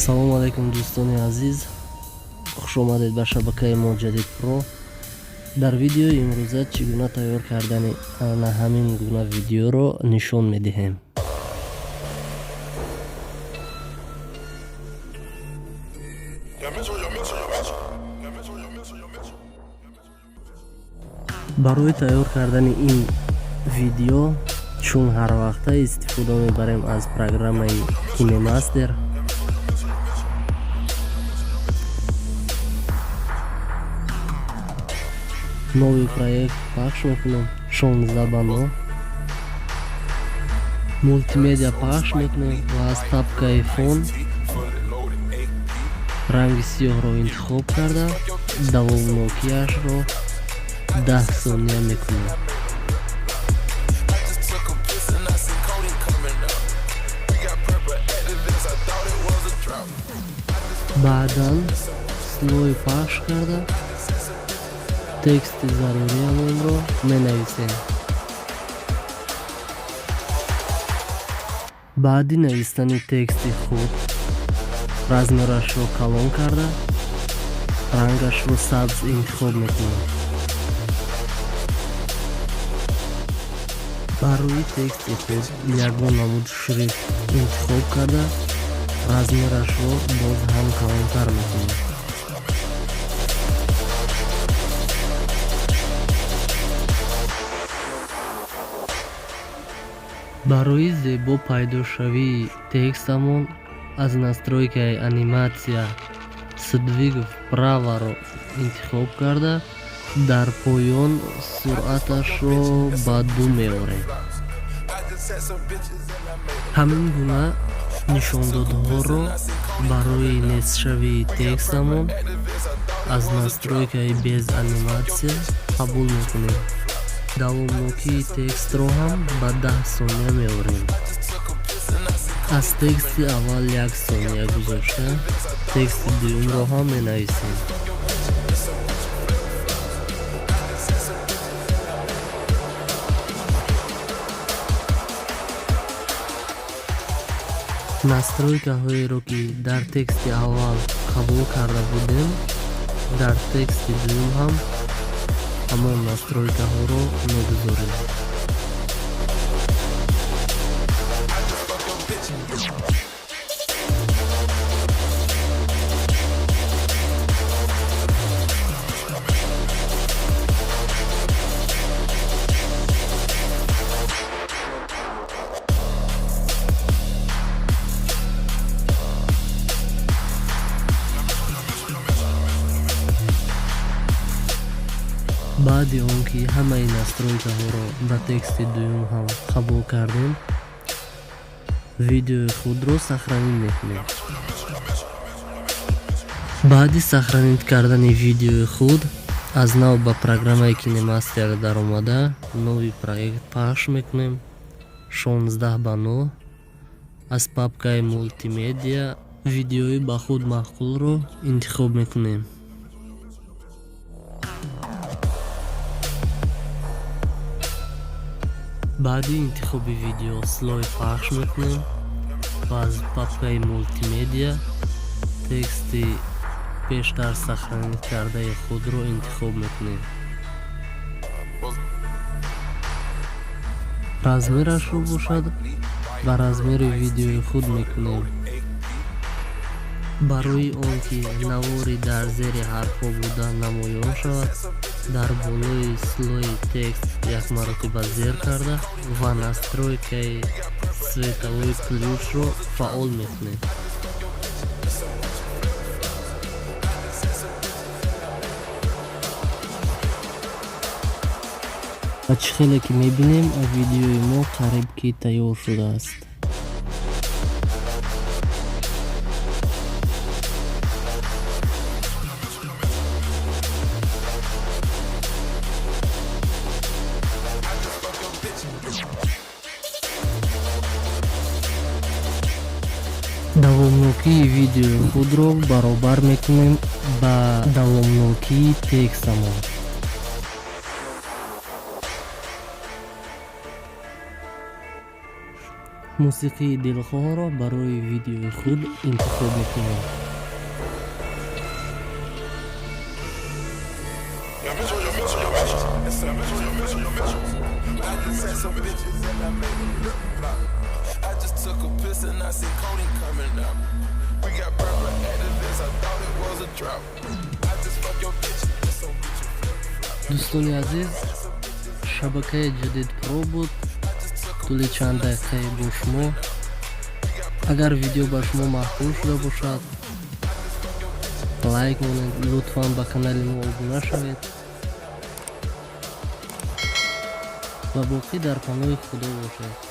Ассалому алайкум, дӯстони азиз, хушомадед ба шабакаи мо Ҷадид Про. Дар видеои имрӯза чӣ гуна тайёр кардани ана ҳамин гуна видеоро нишон медиҳем. Барои тайёр кардани ин видео, чун ҳарвақта, истифода мебарем аз программаи KineMaster. Новый проект пахш мекунем, 16 ба 9, мултимедиа пахш мекунем ва аз папкаи фон ранги сиёҳро интихоб карда, давомнокиашро 10 сония мекунем. Баъдан слой пахш карда, тексти заруриамонро менависем. Баъди навистани тексти худ размерашро калон карда, рангашро сабз интихоб мекунем. Бар рӯи тексти худ ягон намуд шрифт интихоб карда, размерашро боз ҳам калонтар мекунем. Барои зебо пайдошавии текстамон аз настройкаи анимация сдвиг вправоро интихоб карда, дар поён суръаташро ба 2 меорем. Ҳамин гуна нишондодҳоро барои нестшавии текстамон аз настройкаи без анимация қабул мекунем. Давомнокии текстро ҳам ба 10 сония меорем. Аз тексти аввал як сония гузошта, тексти дуюмро ҳам менависем. Настройкаҳоеро, ки дар тексти аввал қабул карда будем, дар тексти дуюм ҳам ҳамон настройкаҳоро мегузорем. Баъди он ки ҳамаи настройкаҳоро ба тексти дуюм ҳам қабул кардем, видеои худро сохранить мекунем. Баъди сохранить кардани видеои худ аз нав ба программаи KineMaster даромада, новый проект пахш мекунем, 16 ба 9, аз папкаи мултимедиа видеои ба худ маъқулро интихоб мекунем. Баъди интихоби видео слой пахш мекунем ва аз папкаи мултимедиа тексти пештар сохранить кардаи худро интихоб мекунем. Размерашро бошад ба размери видеои худ мекунем. Барои он ки навори дар зери ҳарфҳо буда намоён шавад, дар болои слои текст як маротиба зер карда ва настройкаи световой ключро фаъол мекунем. Ва чӣ хеле ки мебинем, видеои мо қариб ки тайёр шудааст. Давомнокии видеои худро баробар мекунем ба давомнокии текстамон. Мусиқии дилхоҳро барои видеои худ интихоб мекунем. Дӯстони азиз, шабакаи Ҷадид Про буд тӯли чанд дақиқаи бо шумо. Агар видео ба шумо маъқул шуда бошад, лайк монед, лутфан ба канали мо обуна шавед ва боқӣ дар паноҳи Худо бошед.